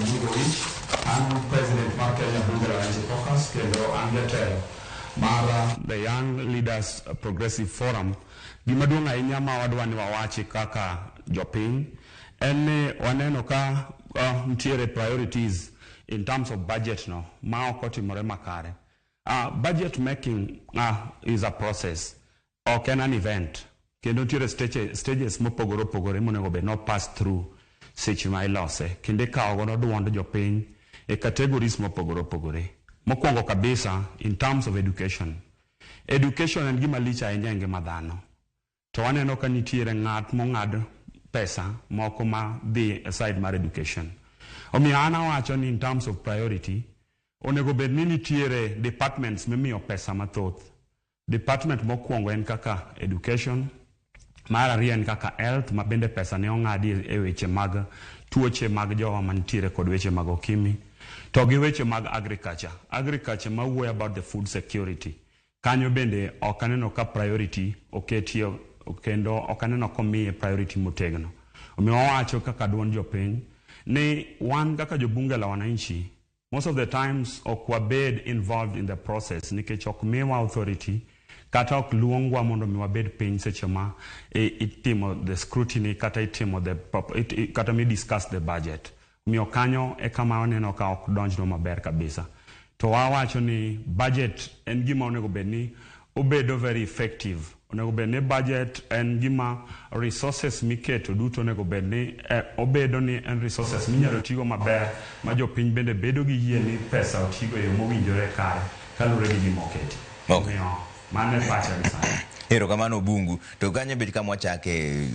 Obungu Owich, an president mar Kenya Bunge la Wananchi Caucus kendo an jatelo mar the Young Leaders Progressive Forum. Gima duong' ahinya ma wadwa ni wawachi kaka jopiny en ni waneno ka nitiere priorities in terms of budget no ma ok otimore makare. Budget making is a process, ok en an event. Kendo nitiere stages mopogore opogore monego bed no pass through seche ma ilose kendo ikawo godo duond jopiny e categories mopogore opogore. Mokwongo kabisa, in terms of education. Education en gima lich ahinya e ngima dhano. To waneno ka nitiere ng'at mong'ad pesa moko ma dhi e side mar education. Omiyo an awacho ni in terms of priority, onego bed ni nitiere departments mimiyo pesa mathoth. Department mokwongo en kaka education, mar ariyo en kaka health, ma bende pesa ne ong'adi e weche mag tuoche mag jowa mantiere kod weche mag okimi, to gi weche mag agriculture. Agriculture mawuoyo about the food security. Kanyo bende ok aneno ka priority oketie kendo ok aneno komiye priority motegno. Omiyo wawacho kaka duond jopiny ni wan kaka jobunge la wananchi, most of the times ok wabed involved in the process nikech ok miwa authority kata ok luongwa mondo mi wabed piny seche ma itimo the scrutiny kata itimo the kata mi discuss the budget. Omiyo kanyo e kama waneno ka ok donjnwa maber kabisa. To wawacho ni budget en gima onego bed ni obedo very effective. Onego bed ni budget en gima resources miketo duto onego bed ni obedo ni en resources minyalo tigo maber ma jopiny bende bedo gi yie ni pesa otigo e yo mowinjore kare kaluwore gi gima oketi. Omiyo mano e pacha gi sani. Erokamano, Obungu. To kanyo bet kama wachake.